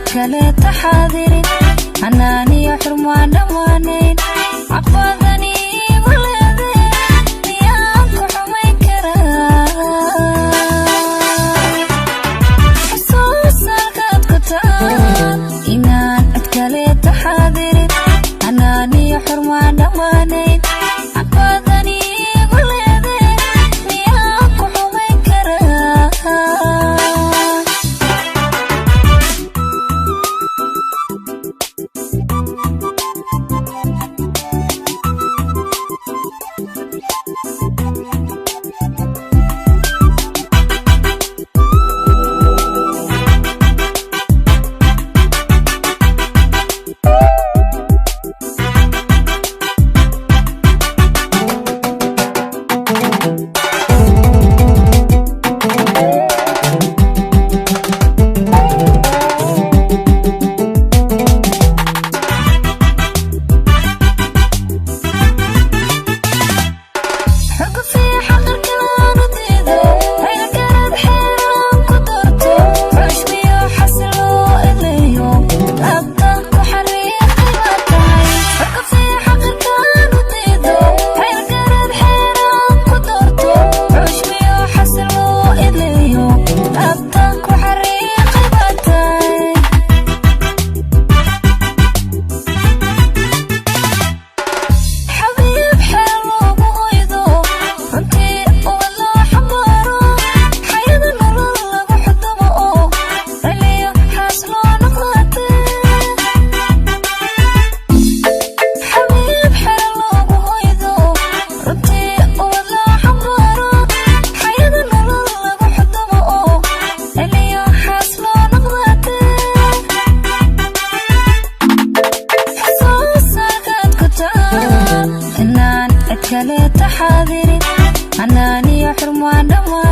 Cid kaleeta xaadirin, xanaaniyo xurmaan dhammaanayn, xaqbaadani igu leedee, miyaan ku xumayn karaa? Xusuusalkaad ku taal inaan cid kaleeta xaadirin, xanaaniyo xurmaan dhammaanayn, xaqbaadani igu leedee, miyaan ku xumayn karaa? Xurgufii xaqirkaanu diido, xeelgarad xeeraan ku doorto, xushmiyo xasiloo ilayo, laabtan ku xariiqay baa tahay. Xurgufii xaqirkaanu diido, xeelgarad xeeraan ku doorto, xushmiyo xasiloo ilayo, laabtan ku xariiqay baa tahay. Xabiib xeel loogu hoydo, runtii ubad loo xambaaro, xayada nolol lagu xudumo oo celiyo xaas loo noqote. Xabiib xeel loogu hoydo, runtii ubad loo xambaaro, xayada nolol lagu xudumo oo celiyo xaas loo noqote. Xusuusalkaad ku taal inaan cid kaleeta xaadirin, xanaaniyo xurmaan dhammaan.